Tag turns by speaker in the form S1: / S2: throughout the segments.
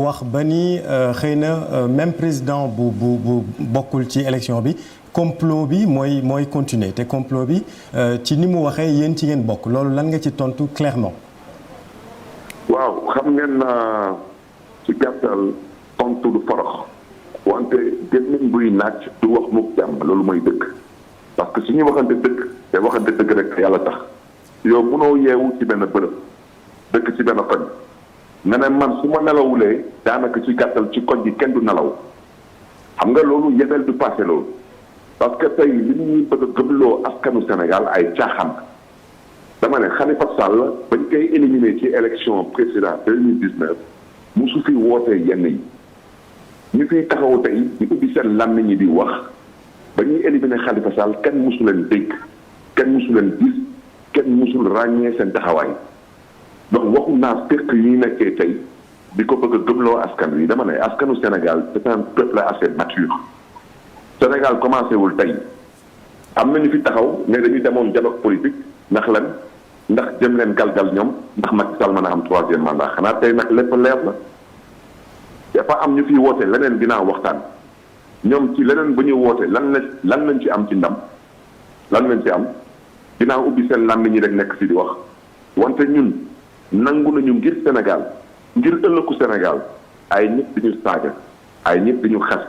S1: wax ba ni xëy na même président bu bokkul ci élection bi complot bi mooy continuer te complot bi ci ni mu waxee yéen ci ngeen bokk loolu lan nga ci tontu clairement.
S2: waaw xam ngeen ci gàttal tontu du forox wante gémmiñ buy naaj du wax mukk jàmm loolu mooy dëgg parce que su ñu waxante dëgg te waxante dëgg rek yàlla tax yow mënoo yeewu ci benn bërëb dëkk ci benn koñ nga ne man su ma nelawulee daanaka ci gàttal ci koñ bi kenn du nelaw xam nga loolu yebeel du passé loolu parce que tey li ñuy bëgg a gëmloo askanu Sénégal ay caaxaan dama ne Khalifa Sall bañ koy éliminer ci élection président 2019 musu fi wootee yenn yi ñu fiy taxaw tey ñu ubbi seen làmmiñ ñi di wax ba ñuy éliminer Khalifa Sall kenn musu leen dégg kenn musu leen gis kenn musul ràññee seen taxawaay donc waxu naa fekk yi nekkee tey di ko bëgg a gëmloo askan wi dama ne askanu Sénégal c'est un peuple assez mature Sénégal commencé wul tey am na ñu fi taxaw ne dañuy demoon dialogue politique ndax lan ndax jëm leen galgal ñoom ndax Macky Sall mën a am 3e mandat xanaa tey nag lépp leer na dafa am ñu fi woote leneen ginnaaw waxtaan ñoom ci leneen bu ñu woote lan lañ ci am ci ndam lan lañ ci am ginnaaw ubbi seen làmmiñ ñi rek nekk fi di wax wante ñun nangu nañu ngir Sénégal ngir ëllëgu Sénégal ay nit di ñu saaga ay nit di ñu xas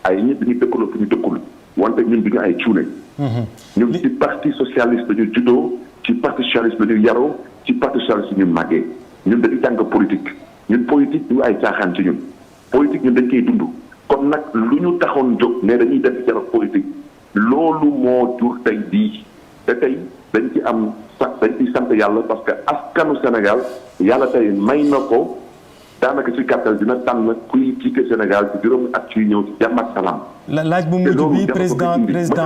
S2: ay nit di ñu dëkkaloo fi ñu dëkkul wante ñun du ñu ay cuune. ñun ci parti socialiste dañu juddoo ci parti socialiste dañu yaroo ci parti socialiste ñu màggee ñun dañu jàng politique ñun politique du ay caaxaan ci ñun politique ñun dañ koy dund kon nag lu ñu taxoon jóg ne dañuy def dialogue politique loolu moo jur tey bii te tey dañ ci am dañ ci sant yàlla parce que askanu Sénégal yàlla tey may na ko daanaka ci gàttal dina tànn kuy jiite Sénégal ci juróomi at ci ñëw ci jàmm ak salaam.
S1: laaj bu mujj bi président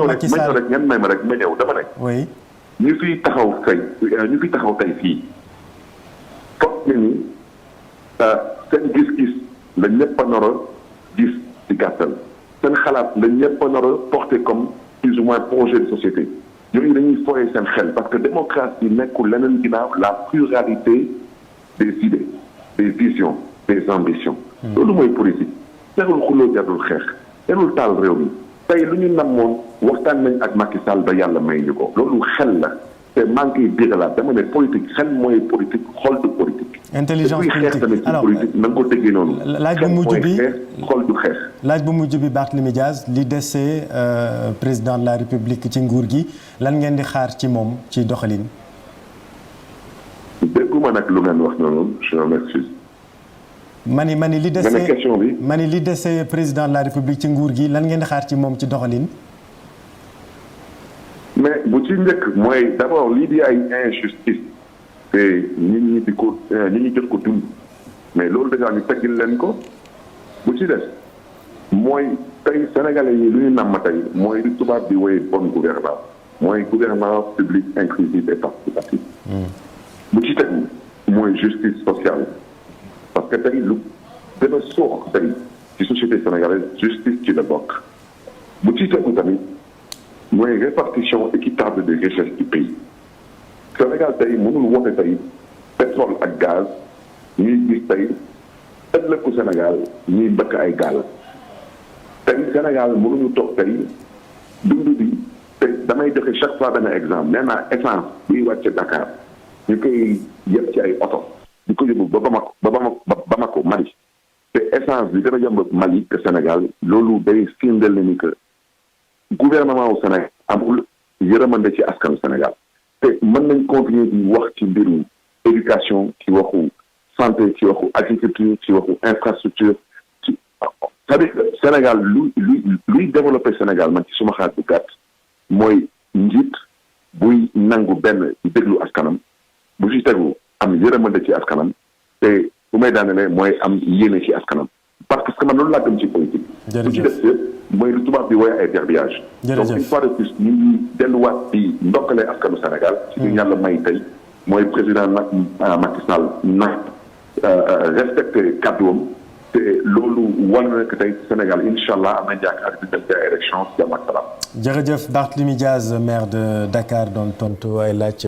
S1: Macky Sall
S2: rek ngeen may ma rek ma ñëw dama ne.
S1: oui.
S2: ñu fiy taxaw tey fii foog na ni seen gis-gis la ñëpp a nar a gis ci gàttal seen xalaat la ñëpp a nar a porté comme plus ou moins projet de société. ñooñu dañuy foyee seen xel parce que démocratie nekkul leneen ginnaaw la pluralité des idées des visions des ambitions. loolu mooy politique. jarul xuloo jarul xeex jarul taal réew mi tey lu ñu namoon waxtaan nañ ak Macky Sall ba yàlla may ñu ko loolu xel la te maa ngi koy dégalaat dama ne politique xel mooy politique xol du politique.
S1: intelligence politique
S2: alors politique na nga ko déggee noonu.
S1: laaj bu mujj bi
S2: xol du xeex.
S1: laaj bu mujj bi Barthélémy Dias li dese président de la République ci nguur gi lan ngeen di xaar ci moom ci doxalin.
S2: dégguma nag lu ngeen wax noonu je m'excuse.
S1: mani li dese
S2: question bi
S1: mani li dese président de la République ci nguur gi lan ngeen di xaar ci moom ci doxalin.
S2: mais bu ci njëkk mooy d'abord lii di ay injustice te nit ñi jot ko dund mais loolu déjà ñu teggil leen ko bu ci des mooy tey sénégalais yi lu ñu namm tey mooy li tubaab bi woy bonne gouvernance mooy gouvernance publique inclusive et participative. bu ci tegu mooy justice sociale parce que tey lu gën a soox tey ci société sénégalaise justice ci la bokk bu ci tegu tamit mooy répartition équitable des richesses du pays. Sénégal tey mënul woote tey pétrole ak gaz ñuy gis tey ëllëgu Sénégal ñuy mbëkk ay gaal tey Sénégal mënuñu toog tey dund bi te damay joxe chaque fois benn exemple nee naa essence buy wàcce Dakar ñu koy yëpp ci ay oto di ko yóbbu ba Bamako Mali te essence bi gën a yomb Mali que Sénégal loolu day firndeel ni que gouvernement wu Sénégal amul yërëmande ci askanu Sénégal te mën nañ continuer di wax ci mbiru éducation ci waxu santé ci waxu agriculture ci waxu infrastructure ci c'est-à-dire que Sénégal luy développer Sénégal man ci suma xalaat bu gàtt mooy njiit buy nangu benn di déglu askanam bu ci tegu am yërëmande ci askanam te bu may daanele mooy am yéene ci askanam parce que man loolu laa gëm ci politique. bu ci def mooy lu tubaab bi woy ay verbiage. donc une fois de plus ñu ngi delluwaat di ndokkale askanu Sénégal. ci ñu yàlla may tey mooy président Macky Sall na respecté kàdduwam te loolu war na nekk tey Sénégal incha allah am nañu yaakaar di dem ci ay élection jàmm ak salaam.
S1: jërëjëf Barthélémy Dias maire de Dakar doon tontu ay laaj.